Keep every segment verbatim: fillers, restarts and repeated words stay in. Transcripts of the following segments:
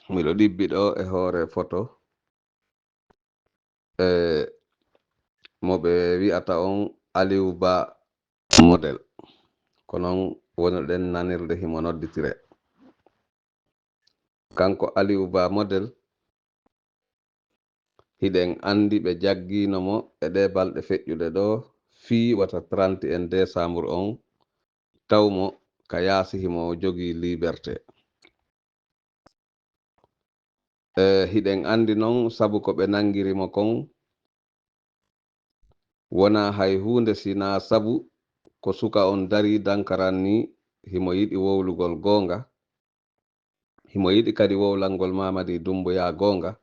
Miɗo ɗibbi ɗo e hoore foto, e mo ɓe wi'ata on Aliou Ba model. Ko non wonoɗen nanirde himo nodditire. Kanko Aliou Ba model, hiɗen anndi ɓe jaggiino mo e ɗee balɗe feƴƴuɗe ɗoo, fii wata trente et un décembre on, taw mo ka yaasi himo jogii liberté. E, hiɗen anndi non sabu ko ɓe nanngiri mo kon, wonaa hay huunde, si naa sabu ko suka on darii dankaran nii, himo yiɗi wowlugol goonga, himo yiɗi kadi wowlangol Mamadi Doumbouya goonga.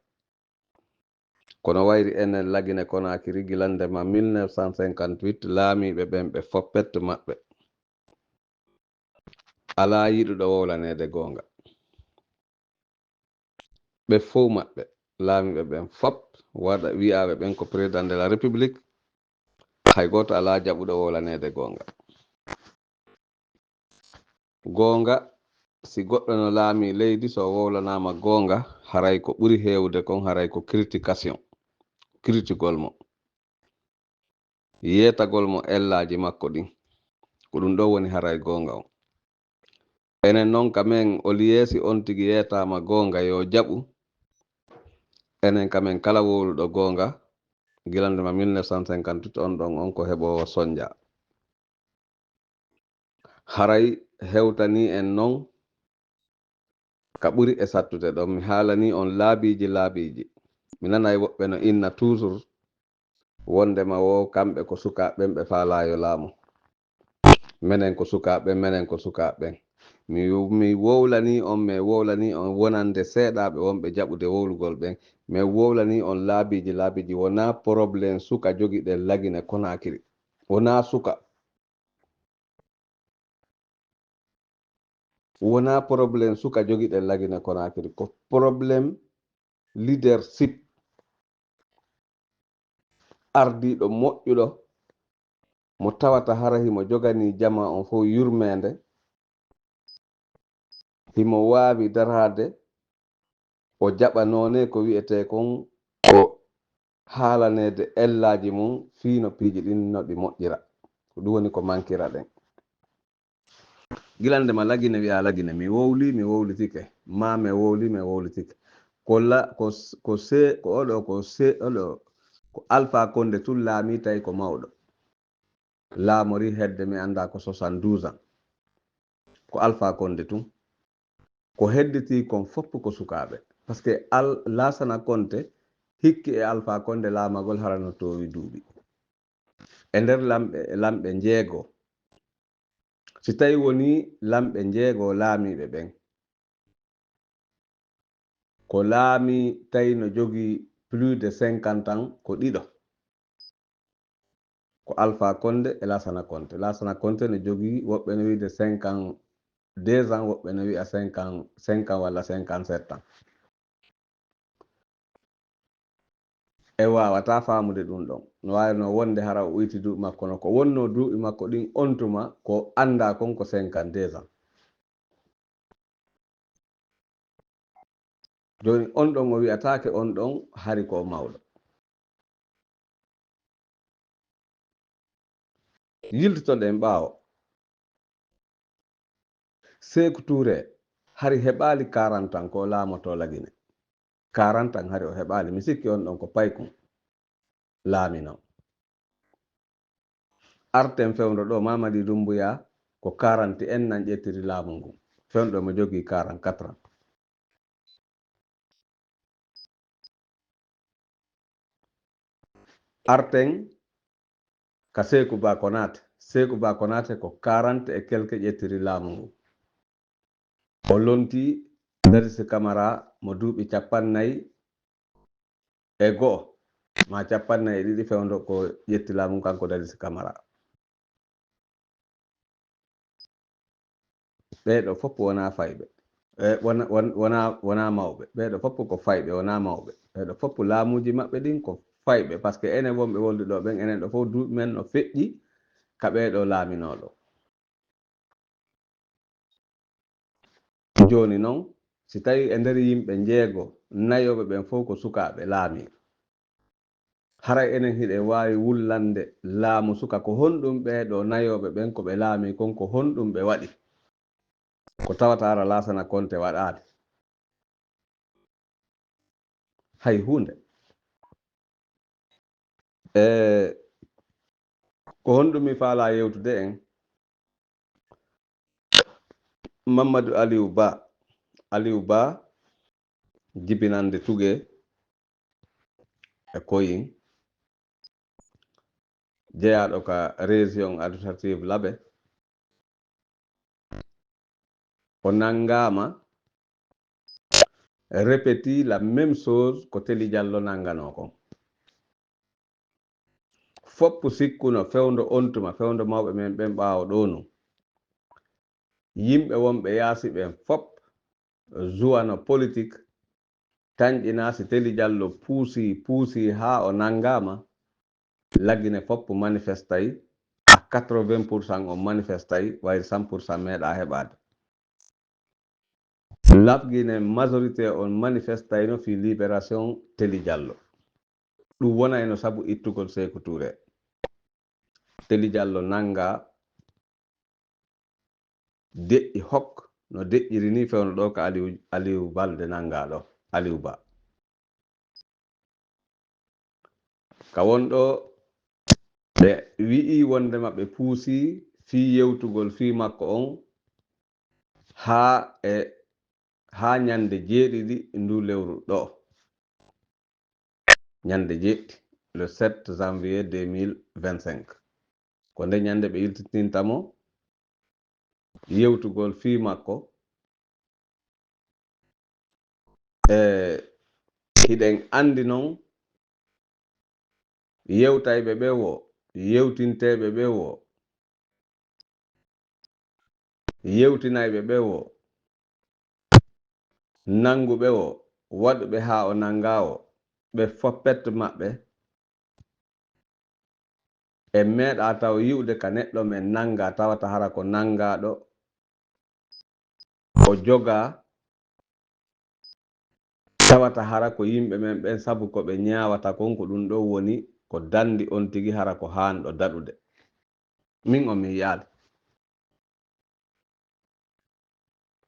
Kono wayri enen Lagine Konakiri, gilande ma mille neuf cent cinquante-huit, laamiiɓe ɓen ɓe foppet maɓɓe, alaa yiɗuɗo wowlaneede goonga. Ɓe fow maɓɓe, laamiiɓe ɓen fop, waɗa wi'aaɓe ɓen ko président de la République, hay gooto alaa jaɓuɗo wowlaneede goonga. Goonga, si goɗɗo no laamii leydi, so o wowlanaama goonga, haray ko ɓuri heewude kon, haray ko critication, critigol mo, yeetagol mo ellaaji makko ɗin. Ko ɗum ɗoo woni haray goonga on. Enen non ka men, o liyeesi on tigi yeetaama goonga, yo jaɓu. Enen ka men, kala wowluɗo goonga, gilande ma mille neuf cent cinquante-huit, on ɗon on ko heɓoowo sonja. Haray hewtanii en non ka ɓuri e sattude ɗon. Mi haalanii on laabiiji laabiiji. Mi nanay woɓɓe no inna toujours wondema wo kamɓe ko sukaaɓe ɓen, ɓe faalaa yo laamu. Menen ko sukaaɓe, menen ko sukaaɓe ɓen. Mi, mi wowlanii on, mi wowlanii on wonande seeɗaaɓe wonɓe jaɓude wowlugol ɓen. Mi wowlanii on laabiiji laabiiji. Wonaa problème suka jogiɗen Lagine Konakiri. Wonaa suka. Wonaa problème suka jogiɗen Lagine Konakiri, ko problème leadership. Ardiiɗo moƴƴuɗo mo tawata hara himo joganii jamaa on fow yurmeende, himo waawi daraade, o jaɓa noone ko wi'etee kon ko haalaneede ellaaji mum fii no piiji ɗin no ɗi moƴƴira. Ko ɗum woni ko mankira ɗen. Gilande ma Lagine wi'a Lagine, mi wowli, mi wowlitike, ma mi wowli, mi wowlitike. Ko la, ko, ko se, ko oɗo, ko se, oɗo, ko Alpha Condé tun laami tawi ko mawɗo. Laamori hedde mi anndaa ko soixante-douze ans. Ko Alpha Condé tun. Ko hedditii kon fof ko sukaaɓe. Parce que Al-, Laasana Konte hikki e Alpha Condé laamagol hara no toowi duuɓi. E nder lamɓe, lamɓe njeego, si tawi woni lamɓe njeego laamiiɓe ɓen, ko laami tawi no jogii plus de cinquante ans ko ɗiɗo. Ko Alpha Condé e Laasana Konte. Laasana Konte no jogii, woɓɓe no wiide cinquante-deux ans, woɓɓe no wi'a cinquante, cinquante walla cinquante-sept ans. E waawataa faamude ɗum ɗon. No waawi no wonde hara o uyti duuɓi makko no ko wonnoo duuɓi makko ɗin on tuma, ko anndaa kon ko cinquante-deux ans. Jooni on ɗon o wi'ataake on ɗon hari ko o mawɗo. Yiltitoɗen ɓaawo. Seeku Tuure hari heɓaali quarante ans ko o laamotoo Lagine. Quarante ans hari o heɓaali. Mi sikki on ɗon ko paykun laamino. Arten fewndo ɗo, Mamadi Doumbouya ko quarante et un ans ƴettiri laamu ngun. Fewndo mo jogii quarante-quatre ans. Arten ka Seeku Ba Konaate. Seeku Ba Konaate ko quarante et quelques ƴettiri laamu ngun. O lonti Dadis Camara mo duuɓi cappannayi e go'o, ma cappannayi e ɗiɗi fewndo ko ƴetti laamu kanko Dadis Camara. Ɓee ɗo fof wonaa fayɓe. E, wona, won-, wonaa, wonaa mawɓe. Ɓee ɗo fof ko fayɓe, wonaa mawɓe. Ɓee ɗo fof laamuuji maɓɓe ɗin ko fayɓe, parce que enen wonɓe wolde ɗo ɓen, enen ɗo fof duuɓi men no feƴƴi ka ɓee ɗo laaminoo ɗo. Jooni non, Si tawii e nder yimɓe njeego, nayooɓe ɓen fof ko sukaaɓe laamii. Haray enen hiɗen waawi wullande laamu suka ko honɗum ɓee ɗoo nayooɓe ɓen ko ɓe laamii kon, ko honɗum ɓe waɗi? Ko tawata ara Laasana Konte waɗaali hay huunde. E ko honɗum mi faalaa yewtude en? Mamadou Aliou Ba. Aliou Ba, jibinande Tuge e Koyin, jeyaaɗo ka région administrative Labe, o nanngaama, répétit la même chose ko Teli Jallo nannganoo kon. Fop sikkuno fewndo on tuma, fewndo mawɓe men ɓen ɓaawo ɗoo nun. Yimɓe wonɓe yaasi ɓen fop juwano politik, tanƴinaa si Teli Jallo puusi, puusi haa o nanngaama, Lagine fop manifestay, à quatre-vingts pour cent on manifestay, wayri cent pour cent meeɗaa heɓaade. Lagine majorité on manifestayno fii libération Teli Jallo. Ɗum wonayno sabu ittugol Seeku Tuure. Teli Jallo nanngaa, deƴƴi hok no deƴƴiri nii fewndo ɗoo ka Aliou, Aliou Balde nanngaa ɗoo, Aliou Ba. Ka won ɗoo ɓe wi'i wondema ɓe puusii fii yewtugol fii makko on haa e, haa ñannde jeeɗiɗi nduu lewru ɗoo. Ñannde jeeɗiɗi, le sept janvier deux mille vingt-cinq. Ko nde ñannde ɓe yiltitinta mo yewtugol fii makko. E hiɗen anndi non, yewtayɓe ɓe woo, yewtinteeɓe ɓe woo, yewtinayɓe ɓe woo, nannguɓe woo, waɗuɓe haa o nanngaa woo, ɓe fof pet maɓɓe, en meeɗaa taw yi'ude ka neɗɗo men nanngaa, tawata hara ko nanngaaɗo, o jogaa, tawata hara ko yimɓe men ɓen, sabu ko ɓe ñaawata kon, ko ɗum ɗoo woni ko danndi on tigi, hara ko haanɗo daɗude. Min on mi yi'aali.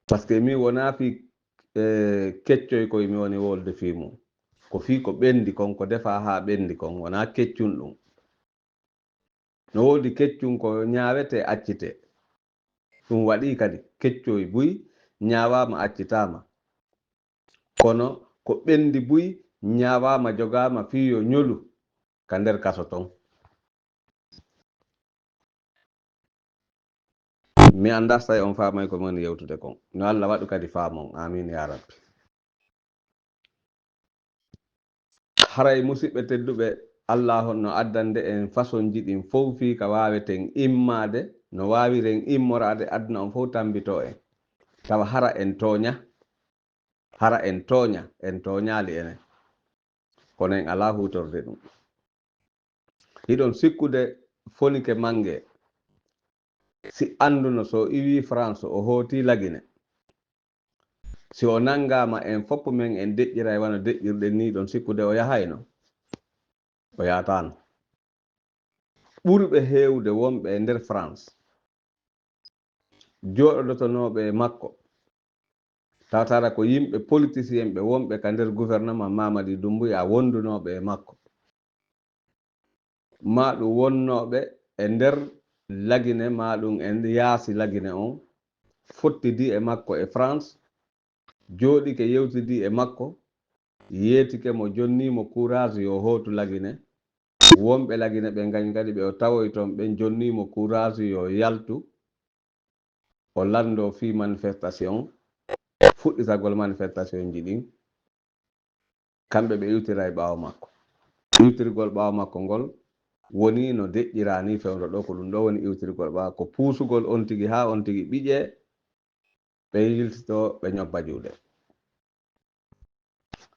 Parce que mi wonaa fii, eh, keccoy koy mi woni wolde fii mum. Ko fii ko ɓenndi kon, ko defaa haa ɓenndi kon, wonaa keccun ɗum. No woodi keccun ko ñaawetee, accitee. Ɗum waɗii kadi keccoy buy ñaawaama, accitaama. Kono ko ɓenndi buy ñaawaama, jogaama fii yo ñolu ka nder kaso ton. Mi anndaa si tawi on faamay ko mi woni yewtude kon. No Allah waɗu kadi faamon. Aamiin yaa Rabbi. Haray, musiɓɓe tedduɓe, Allah no addande en fasonji ɗin fow fii ka waaweten immaade, no waawiren immoraade, aduna on fow tammbitoo en. Tawa hara en tooña, hara en tooña, en tooñaali enen. Kono en alaa huutorde ɗum. Hiɗon sikkude Fonike Mange, si annduno so iwii France, o hootii Lagine, si o nanngaama, en fof men en deƴƴiray wano deƴƴirɗen nii, ɗon sikkude o yahayno? O yahataano. Ɓurɓe heewde wonɓe e nder France, jooɗodotonooɓe e makko, tawata ko yimɓe politisien ɓe wonɓe ka nder gouvernement Mamadi Doumbouya wondunooɓe e makko. Maa ɗum wonnooɓe e nder Lagine, maa ɗum e yaasi Lagine on, fottidi e makko e France, jooɗike, yewtidi e makko, yeetike mo, jonni mo courage yo hootu Lagine. Wonɓe Lagine ɓen kañum kadi ɓe o tawoyi toon ɓen, jonni mo courage yo yaltu, o lanndoo fii manifestation, fuɗɗitagol manifestationji ɗin. Kamɓe ɓe iwtira e ɓaawo makko. Iwtirgol ɓaawo makko ngol woni no deƴƴiraa nii fewndo ɗoo, ko ɗum ɗoo woni iwtirgol ɓaawo, ko puusugol on tigi haa on tigi ɓiƴee, ɓe yiltitoo, ɓe ñobba juuɗe.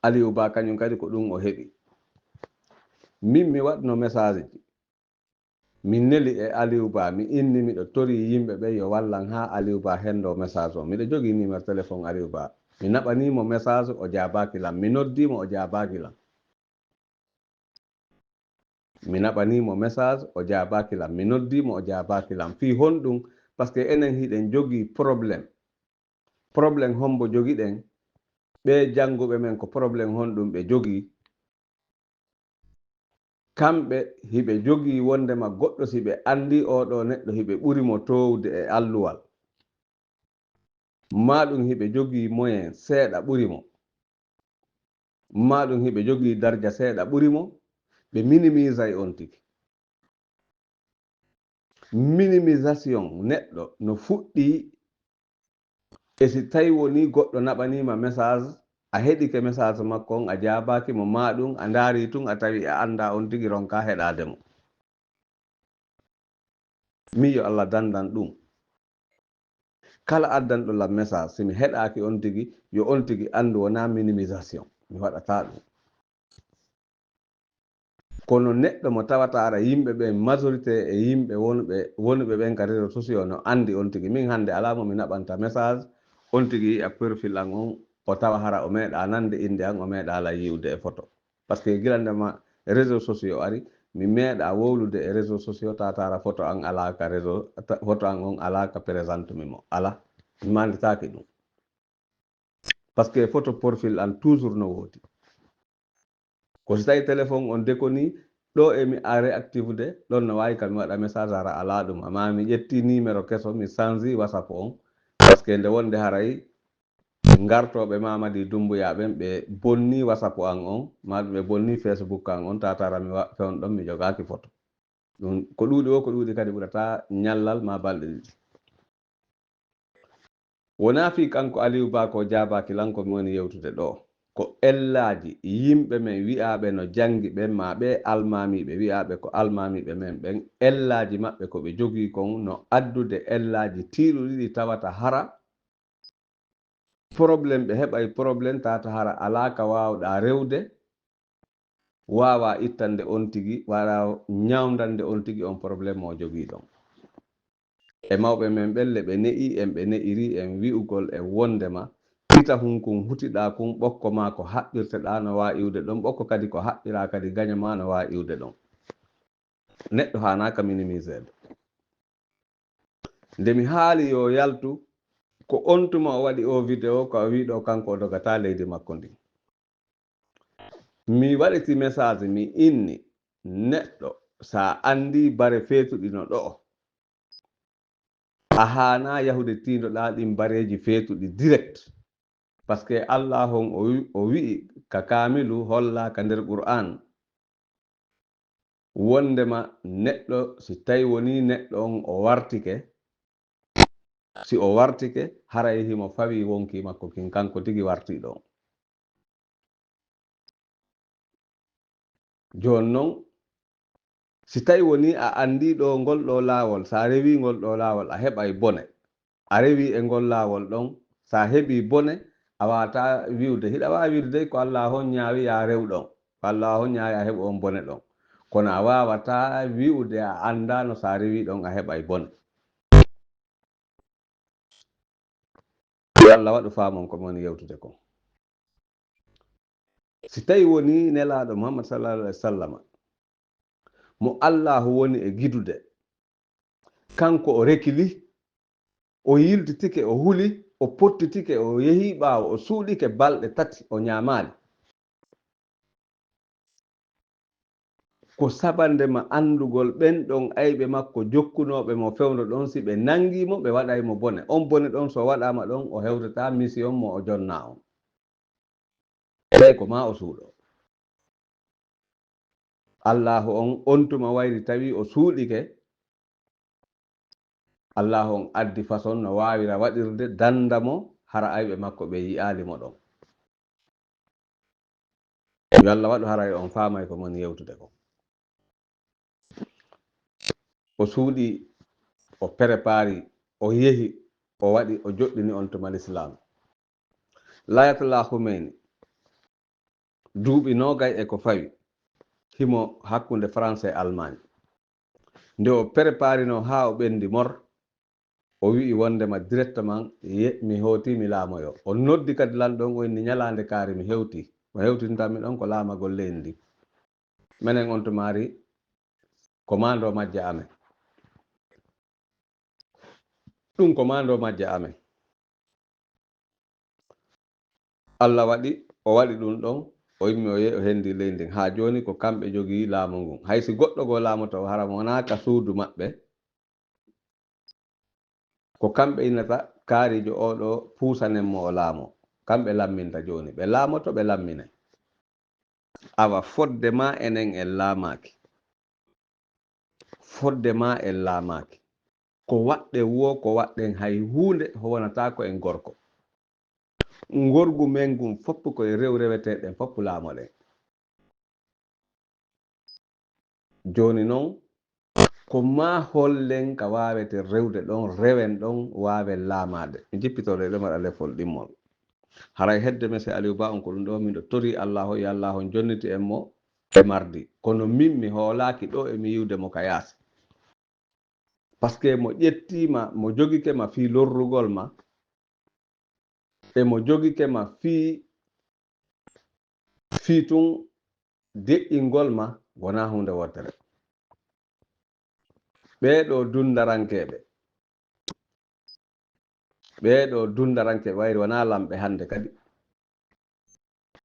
Aliou Ba kañum kadi ko ɗum o heɓi. Min mi waɗno message ji. Mi neli e Aliou Ba, mi inni, miɗo torii yimɓe ɓen yo wallan haa Aliou Ba henndoo message on. Miɗo jogii numéro téléphone Aliou Ba. Mi naɓanii mo message, o jaabaaki lan. Mi noddii mo, o jaabaaki lan. Mi naɓanii mo message, o jaabaaki lan. Mi noddii mo, o jaabaaki lan. Fii honɗun? Parce que enen hiɗen jogii problème. Problème hombo jogiɗen? Ɓee jannguɓe men ko problème honɗun ɓe jogii? Kamɓe hiɓe jogii wondema goɗɗo si ɓe anndii oo ɗoo neɗɗo hiɓe ɓuri mo toowde e alluwal. Maa ɗun hiɓe jogii moyen seeɗa ɓuri mo. Maa ɗun hiɓe jogii darja seeɗa ɓuri mo. Ɓe minimisay on tigi. Minimisation neɗɗo no fuɗɗii e si tawi wonii goɗɗo naɓaniima message, a heɗike message makko on, a jaabaaki mo, maa ɗun a ndaarii tun, a tawi a anndaa on tigi, ronkaa heɗaade mo. Min yo Allah danndan ɗun. Kala addanɗo lan message, si mi heɗaaki on tigi, yo on tigi anndu wonaa minimisation. Mi waɗataa ɗun. Kono neɗɗo mo tawata ara yimɓe ɓen, majorité e yimɓe wonɓe, wonɓe ɓen ka réseaux sociaux no anndi on tigi. Min hannde alaa mo mi naɓanta message, on tigi yi'a profil an on, o tawa hara o meeɗaa nande innde an, o meeɗaa lan yi'ude e photo. Parce que gila ndema réseaux sociaux ari, mi meeɗaa wowlude e réseaux sociaux, tawata hara photo an alaa ka réseau, ta-, photo an on alaa ka présente mi mo. Alaa, mi maanditaake ɗun. Parce que photo profil an toujours no woodi. Ko si tawi téléphone on déconne, ɗoo e mi a réactive de, ɗon no waawi ka mi waɗa message hara alaa ɗun. Amma mi ƴetti numéro keso, mi change WhatsApp on. Parce que nde wonde haray ngartooɓe Mamadi Doumbouya ɓen, ɓe bonni WhatsApp an on, maa ɓe bonni Facebook an on, tawata hara mi wa-, fewndo ɗon, mi jogaaki photo. Ɗun ko ɗuuɗi woo, ko ɗuuɗi kadi ɓurata ñallal maa balɗe ɗiɗi. Wonaa fii kanko Aliou Ba ko jaabaaki lan ko mi woni yewtude ɗoo. Ko ellaaji yimɓe men wi'aaɓe no janngi ɓen, maa ɓee almaamiiɓe wi'aaɓe ko almaamiiɓe men ɓen, ellaaji maɓɓe ko ɓe jogii kon no addude ellaaji tiiɗuɗi ɗi tawata hara problème, ɓe heɓay problème, tawata hara alaa ka waawɗaa rewde, waawaa ittande on tigi, waawaa ñawndande on tigi on problème mo o jogii ɗon. E mawɓe men ɓen le ɓe ne'i en, ɓe ne'iri en wi'ugol en wondema ita hun kun hutiɗaa kun, ɓokko maa ko haɓɓirteɗaa no waawi iwde ɗon, ɓokko kadi ko haɓɓiraa kadi gaño maa no waawi iwde ɗon. Neɗɗo haanaaka minimiseede. Nde mi haali yo yaltu, ko on tuma o waɗi o vidéo, ko o wi'i ɗoo kanko o dogataa leydi makko ndin. Mi waɗiti message, mi inni neɗɗo, sa anndi bare feetuɗi no ɗoo, a haanaa yahude tiindoɗaa ɗin bareeji feetuɗi direct. Parce que Allah on o wi-, o wi'i ka kaamilu, holla ka nder Qur'an, wondema neɗɗo, si tawi wonii neɗɗo on o wartike, si o wartike, haray himo fawii wonkii makko kin, kanko tigi wartii ɗon. Jooni non, si tawi wonii a anndii ɗoo ngol ɗoo laawol, sa rewii ngol ɗoo laawol, a heɓay bone. A rewii e ngol laawol ɗon, sa heɓii bone, a waawataa wi'ude. Hiɗa waawi wi'ude dey ko Allah on ñaawi ya rew ɗon. Ko Allah on ñaawi a heɓu on bone ɗon. Kono a waawataa wi'ude a anndaano sa rewii ɗon a heɓay bone. Yo Allah waɗu faamon ko mi woni yewtude kon. Si tawi wonii Nelaaɗo Muhammad sallallahu alaihi wa sallama, mo Allaahu woni e gidude, kanko o rekili, o yiltitike, o huli, o pottitike, o yehi ɓaawo, o suuɗike balɗe tati, o ñaamaali. Ko sabande ma anndugol ɓen ɗon ayɓe makko jokkunooɓe mo fewndo ɗon, si ɓe nanngii mo, ɓe waɗay mo bone. On bone ɗon, so waɗaama ɗon, o hewtataa mission mo o jonnaa on. Ɓay ko maa o suuɗoo. Allaahu on, on tuma wayri tawi o suuɗike, Allaahu on addi façon no waawira waɗirde dannda mo, hara ayɓe makko ɓe yi'aali mo ɗon. Yo Allah waɗu haray on faamay ko mon yewtude kon. O suuɗi, o prépari, o yehi, o waɗi, o joɗɗini on tuma Lislaam. Layatullah Khomeini, duuɓi noogay e ko fawi, himo hakkunde Français e Allemagne. Nde o préparino haa o ɓendi mor, O wi'i wondema directement, ye, mi hooti mi laamoyo. O noddi kadi lanɗo on, o inni ñalaande kaari mi hewti. Mo hewtintammi ɗon ko laamagol leydi ndi. Menen on to maari, ko maando majja amen. Ɗum ko maando majja amen. Allah waɗi, o waɗi ɗum ɗon, o immi o yehi o hendi leydi ndin. Haa jooni ko kamɓe jogii laamu ngun. Hay si goɗɗo goo laamoto, hara mo wonaa ka suudu maɓɓe, ko kamɓe innata kaariijo oo ɗoo puusanen mo o laamoo. Kamɓe lamminta jooni. Ɓe laamoto, ɓe lamminay. Awa fodde maa enen en laamaaki. Fodde maa en laamaaki. Ko waɗɗen woo, ko waɗɗen hay huunde ho wonataako en gorko. Ngorgu men ngun fof ko e rew reweteeɗen fof laamoɗen. Jooni non, ko maa hollen ka waaweten rewde ɗon, rewen ɗon, waawen laamaade. Mi jippitoo ɗo e ɗo mbaɗa lefol ɗimmol. Haray hedde Monsieur Aliou Ba on ko ɗum ɗo miɗo torii Allaahu, yo Allaahu on jonniti en mo e mardi. Kono min mi hoolaaki ɗo e mi yiwde mo ka yaasi. Parce que mo ƴettii ma, mo jogike ma fii lorrugol ma, e mo jogike ma fii, fii tun deƴƴingol ma wonaa huunde wootere. Ɓee ɗoo dunndarankeeɓe, ɓee ɗoo dunndarankeeɓe wayri wonaa lamɓe hannde kadi.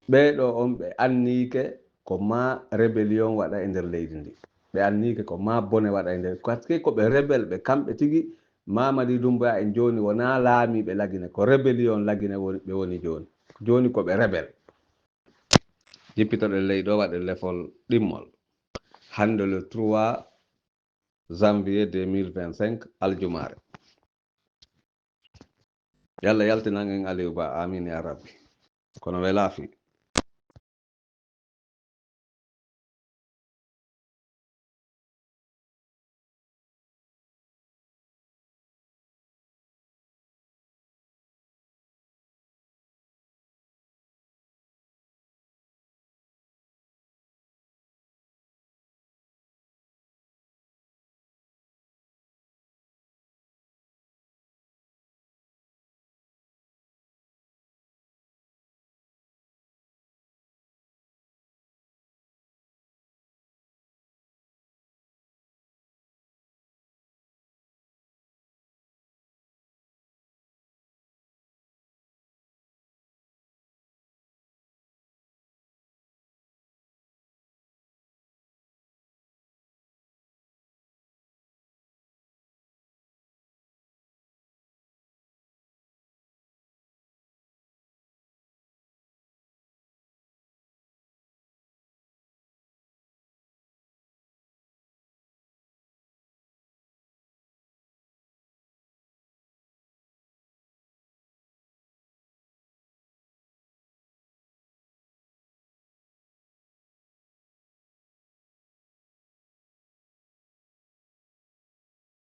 Ɓee ɗoo on ɓe anniike ko maa rébellion waɗa e nder leydi ndi. Ɓe anniike ko maa bone waɗa e nder, parce que ko ɓe rebel ɓe kamɓe tigi. Mamadi Doumbouya en jooni wonaa laamiiɓe Lagine, ko rébellion Lagine woni, ɓe woni jooni. Jooni ko ɓe rebel. Jippitoɗen ley ɗo, waɗen lefol ɗimmol. Hannde le trois janvier deux mille vingt-cinq, aljumaare. Yalla yaltinan en Aliou Ba, amin ya rabbi. Kono welaa fii.